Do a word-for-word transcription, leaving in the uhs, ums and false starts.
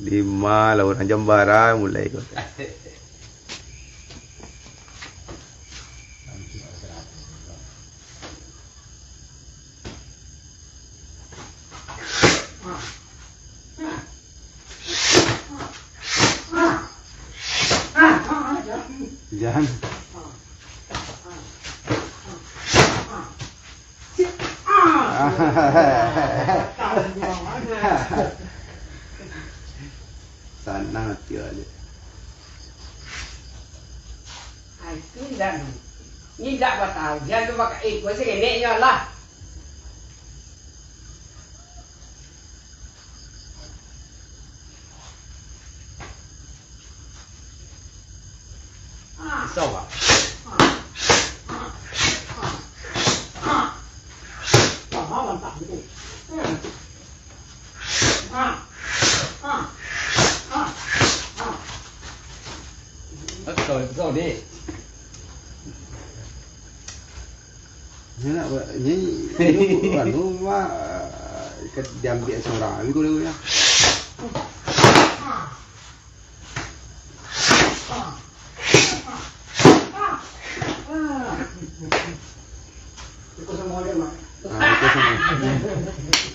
Lima lah urang jam bara mulai ko. Jan. Sanang ati awak. Ah, itu indak, ni indak batalian tu, bak-, eh, kau sekenek nyo lah. Risau, Pak. Risau, risau, Dek. Ni nak buat, ni, ni, anu, Mak, kan diambiak surang, ni gula-gula. Ah, itu sama.